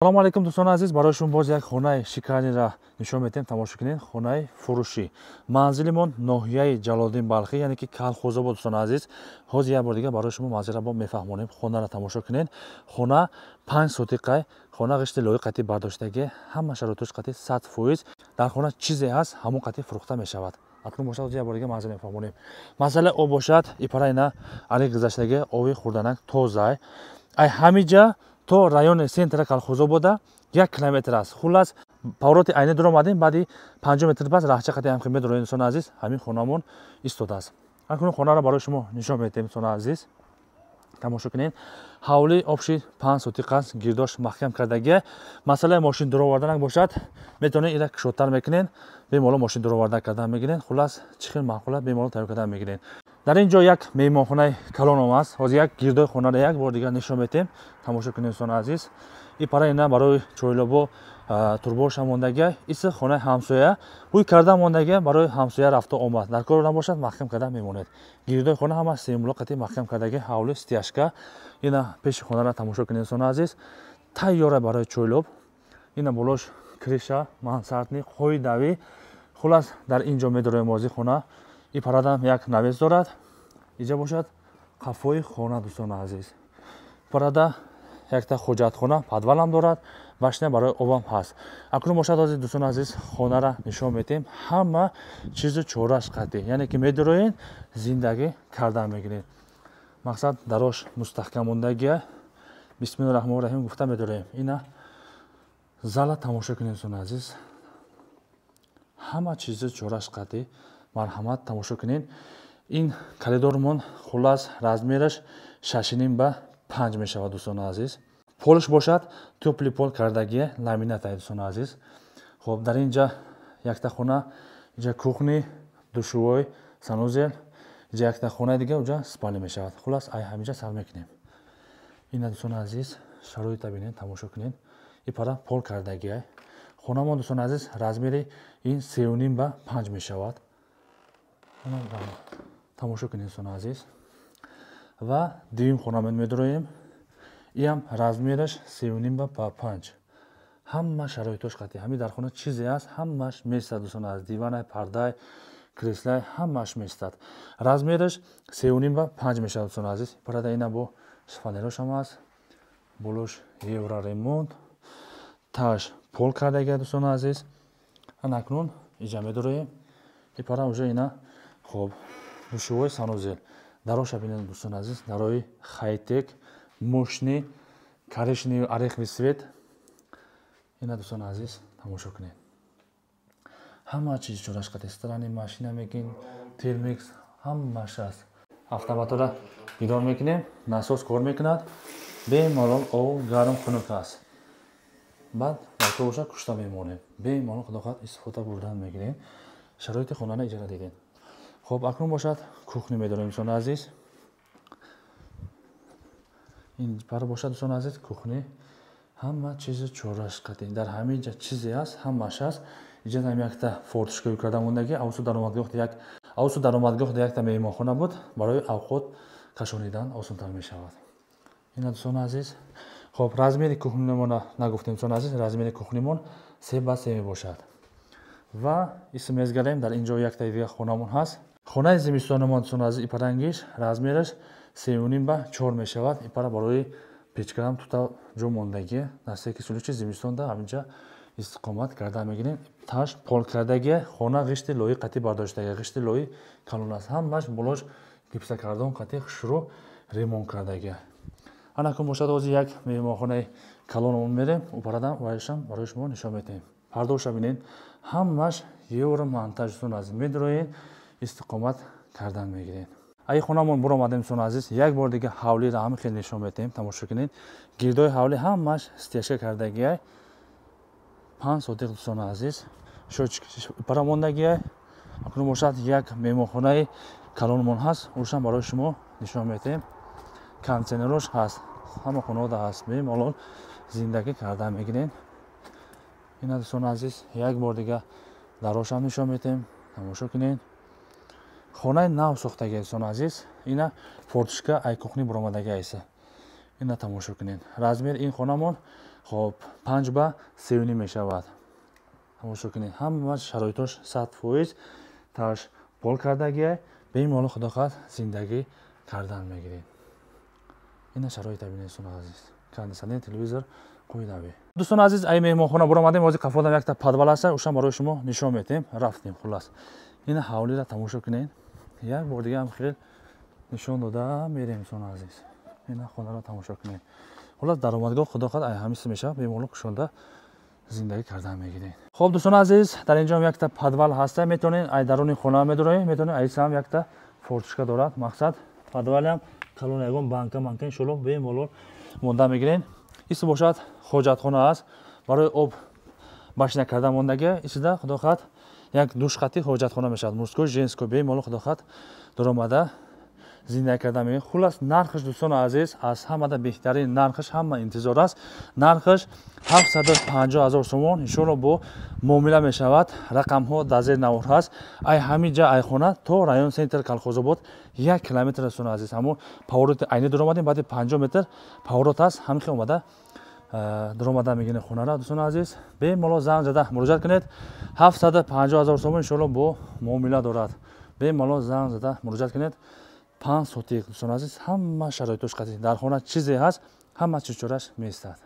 Салому алейкум, дӯстони азиз. Барои шумо боз як хонаи шикарниро нишон медиҳем. Тамошо кунед, хонаи фурӯшӣ. Манзилимон ноҳияи Ҷалолиддин Балхӣ, яъне ки Калхозобод. Дӯстони азиз, ҳозир як бор дига барои шумо манзилро бо мефаҳмонем. Хонаро тамошо кунед. Хона 5 сотиқай, хона ғишти лоиқ қатӣ бардоштагӣ, ҳама шароитош қатӣ 100%. Дар хона чизе ҳаст, ҳамон қатӣ фурӯхта мешавад. Акнун бошад, ҳозир як бор дига манзил мефаҳмонем. Масъалаи об бошад, ипара ина ари гузаштагӣ, оби хӯрданак тозай. Ай ҳамиҷа то райони центра Калхозобода 1 километр аст. Хуллас, повороти айни дуромадем, баъди 50 метр пас раҳча қати ҳамхел медуроем. Дӯстони азиз, ҳамин хонамон истодааст. Акнун хонаро барои шумо нишон медиҳем. Дӯстони азиз, тамошо кунед. Ҳавли общий 5 сотиқ аст, гирдош маҳкам кардагия. Масъалаи мошин дуроварданак бошад, метавонед ира кушодтар мекунед, бемалол мошин дуроварда кардан мегиред. Хуллас, чӣ хел маъқула, бемалол тайёр кардан мегиред. Дар ин ҷо як меҳмонхонаи калоном аст. Ҳозир як гирдои хонаро як бор дигар нишон медиҳем. Тамошо кунед, дӯстони азиз. И пара ина барои чойлобо турбоша мондагия. Иси хонаи ҳамсоя ҳуй карда мондагия, барои ҳамсоя рафту омад дар кор набошад, маҳкам карда мемонед. Гирдои хона ҳама сембло қати маҳкам кардаги, ҳавли стяжка. Ина пеши хонаро тамошо кунед, дӯстони азиз. Тайёра барои чойлоб. Ина болош крыша мансардный, қоидавӣ. Хуллас, дар ин ҷо медороем ҳозир хона. И парадам як навес дорад. Иҷа бошад қафои хона, дӯстони азиз. Парада якта ҳоҷатхона, подвалам дорад, башня барои обам ҳаст. Акнун бошад, ҳозир, дӯстони азиз, хонара нишон медиҳем, ҳама чизу чораш қатъӣ, яъне ки медуроен, зиндагӣ кардан мегиред. Мақсад, дарош мустаҳкам мондагия. Бисмилла раҳмони раҳим гуфта медорем. Ина зала тамошо кунед, дӯстони азиз. Ҳама чизу чораш қатъӣ. Марҳамат, тамошо кунед. Ин коридормон, хуллас, размераш 6,5 ба 5 мешавад, дӯстони азиз. Полш бошад, тёплый пол кардагие, ламината, дӯстони азиз. Хоб, дар ин ҷа якта хона, инҷа кухня, душевой, санузел, инҷа якта хонаи дига, уҷа спальня мешавад. Хуллас, ай ҳаминҷа сар мекунем. Ина, дӯстони азиз, шароита бинед, тамошо кунед. И пара пол кардагиай. Хонамон, дӯстони азиз, размери ин 3,5 ба 5 мешавад. Тамошо кунед, дӯстони азиз. Ва дуюм хона медуроем. Иам размераш 3,5 ба 5, ҳама шароитош қатъи. Ҳамин дар хона чизе аст, ҳамааш местад, дӯстони азиз. Диванай, пардай, креслай, ҳамааш местад. Размераш 3,5 ба 5 мешавад, дӯстони азиз. Парада ина бо шифонерошам аст, болош евроремонт, таш пол кардагия, дӯстони азиз. Анакнун иҷа медуроем. И пара уже ина, хоб, душевой, санузел. Дароша бинед, дӯстони азиз, дарои хайтек, мощный, коричневый, ореховый цвет. Ина, дӯстони азиз, тамошо кунед. Ҳама чиз чораш қати, стиральный машина мекин, термикс, ҳамаш аст. Автоматора гидор мекунем, насос кор мекунад, бемалол об гарм, хунук аст. Баъд дар боша кушта мемонем, бемалол, худо хоҳад, истифода бурдан мегирем. Шароити хонана иҷора дидем. Хоб, акнун бошад, кухня медорем, дӯстони азиз. Ин пара бошад, дӯстони азиз, кухня, ҳама чизи чораш қатӣ. Дар ҳамин ҷа чизе аст, ҳамаш аст. Иҷа ҳам якта форточка карда мондагӣ. Авсу даромадгоҳ якта меҳмонхона буд, барои авқот кашонидан осонтар мешавад. Ина, дӯстони азиз. Хоб, размери кухнимона нагуфтем, дӯстони азиз. Размери кухнимон 3 ба 3 мебошад. Ва исм мезгарем, дар ин ҷо якта дига хонамон ҳаст. Хонаи зимистонамон, дӯстони азиз, ипарангиш размераш 3,5 ба 4 мешавад. Ипара барои печкаам тута ҷо мондагӣ, на всякий случай зимистонда ҳаминҷа истиқомат карда мегирем. Таш пол кардагия, хона ғишти лои қатӣ бардоштагия, ғишти лои калон аст, ҳамаш болош гипсокартон қатӣ, хушрӯ ремонт кардагия. Анакун бошад, ҳозир як меҳмонхонаи калономон мерем, упарадам вайшам барои шумо нишон медиҳем. Пардоша бинед, ҳамаш евромонтаж, дӯстони азиз. Медуроед, истиқомат кардан мегиред. Аи хонамон буромадем, дӯстони азиз, як бор дига ҳавлиро ҳамин хел нишон медиҳем. Тамошо кунед, гирдои ҳавли ҳамаш стяжка кардагиай, 5 сотиқ, дӯстони азиз, пара мондагиай. Акнун бошад, як меҳмонхонаи калонмон ҳаст, ушам барои шумо нишон медиҳем. Кондиционерош ҳаст, ҳама хонаода ҳаст, бемалол зиндагӣ карда мегиред. Ина, дӯстони азиз, як бор дига дарошам нишон медиҳем. Тамошо кунед, хонаи нав сохтагия, дӯстони азиз. Ина форточка ай кухня буромадаги айса. Ина тамошо кунед, размер ин хонамон Хоб, 5 ба 3,5 мешавад. Тамошо кунед, ҳама шароитош 100% таш пол кардагия. Бемалол, худо хоҳад, зиндагӣ кардан мегиред. Ина шароита бинед, дӯстони азиз, кондиционер, телевизор қӯйдави. Дӯстони азиз, ай меҳмонхона буромадем, ҳозир қафодам якта подвал аста, ушам барои шумо нишон метем. Рафтем. Хуллас, ина ҳавлиро тамошо кунед, як бор дига ҳам хел нишон дода мерем. Дӯстони азиз, ина хонаро тамошо кунед. Хуллас, даромадгоҳ, худо хоҳад, ай ҳамиси мешавад. Бемалол кушода зиндагӣ кардан мегиред. Хоб, дӯстони азиз, дар инҷоам якта подвал ҳаста. Метавонед ай даруни хона медуроед, метавонед айсам якта форточка дорад. Мақсад, подвалам калон, ягон банка манка иншоалло бемалол монда мегиред. Исо бошад, ҳоҷатхона аст, барои об башня карда мондагия. Исида, худо хоҳад, як душқати ҳоҷатхона мешавад, мужской, женской. Бемалол, худо хоҳад, дуромада зиндагӣ карда мегиред. Хуллас, нархаш, дӯстони азиз, аз ҳамада беҳтарин нархаш, ҳама интизор аст. Нархаш 750 ҳазор сомон, иншоалло бо муомила мешавад. Рақамҳо дар зери навор ҳаст. Ай ҳамин ҷа, ай хона то район центр Калхозобод 1 километр, дӯстони азиз. Ҳамун повороти айни дуромадем, баъди 50 метр поворот аст, ҳамин хел омада дуромада мегирем хонара. Дӯстони азиз, бемалол занг зада муроҷиат кунед. 750 ҳазор сомон, иншоалло бо муомила дорад. Бемалол занг зада муроҷиат кунед. 5 сотик, дӯстони азиз, ҳама шароитош қатъи. Дар хона чизе ҳаст, ҳама чизчораш меистад.